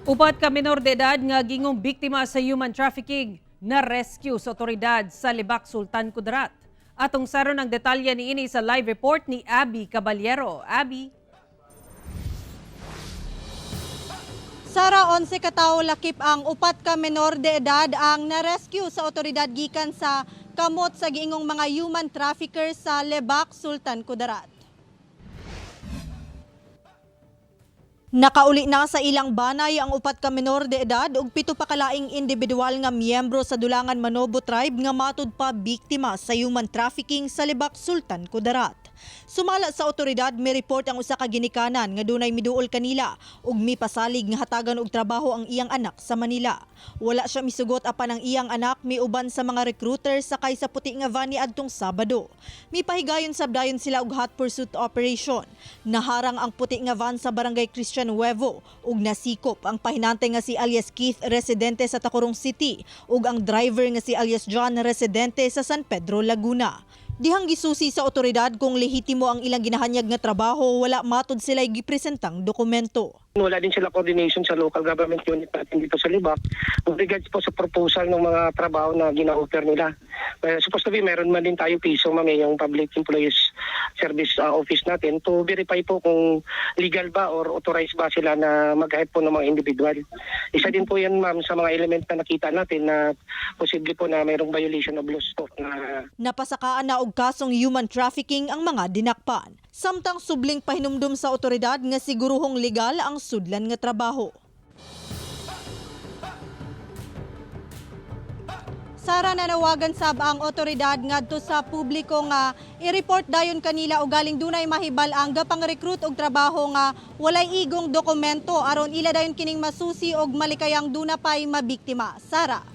4 ka menor de edad nga giingong biktima sa human trafficking na rescue sa otoridad sa Lebak, Sultan Kudarat. Atong saron ang detalye niini sa live report ni Abby Caballero. Abby? Sara, 11 katawo lakip ang 4 ka menor de edad ang na-rescue sa otoridad gikan sa kamot sa giingong mga human traffickers sa Lebak, Sultan Kudarat. Nakauli na sa ilang banay ang 4 ka menor de edad ug 7 pa kalaing individual nga miyembro sa Dulangan Manobo Tribe nga matud pa biktima sa human trafficking sa Lebak, Sultan Kudarat. Sumala sa otoridad, may report ang usa ka ginikanan nga dunay miduol kanila ug mipasalig nga hatagan og trabaho ang iyang anak sa Manila. Wala siya misugot apan ang iyang anak miuban sa mga recruiter sakay sa puti nga van adtong Sabado. Mipahigayon sab dayon sila og hot pursuit operation. Naharang ang puti nga van sa Barangay Christian Nuevo ug nasikop ang pahinante nga si alias Keith, residente sa Tacurong City, ug ang driver nga si alias John, residente sa San Pedro, Laguna. Dihang gisusi sa otoridad kung lehitimo ang ilang ginahanyag nga trabaho, wala matod sila gipresentang dokumento. Wala din sila coordination sa local government unit natin dito sa Lebak with regards po sa proposal ng mga trabaho na gina-offer nila. Supposed to be, meron man din tayo piso, ma'am, eh, yung Public Employees Service Office natin to verify po kung legal ba or authorized ba sila na mag-hire po ng mga individual. Isa din po yan, ma'am, sa mga element na nakita natin na posible po na mayroong violation of laws po na Napasakaan na og kasong human trafficking ang mga dinakpan. Samtang subling pahinumdum sa otoridad nga siguruhong legal ang sudlan nga trabaho. Sara, nanawagan sab ang otoridad ngadto sa publiko nga i-report dayon kanila og galing dunay mahibal ang gapang-recruit og trabaho nga walay igong dokumento aron ila dayon kining masusi og malikayang duna pay mabiktima. Sara.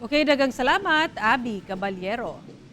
Okay, daghang salamat, Abby Caballero.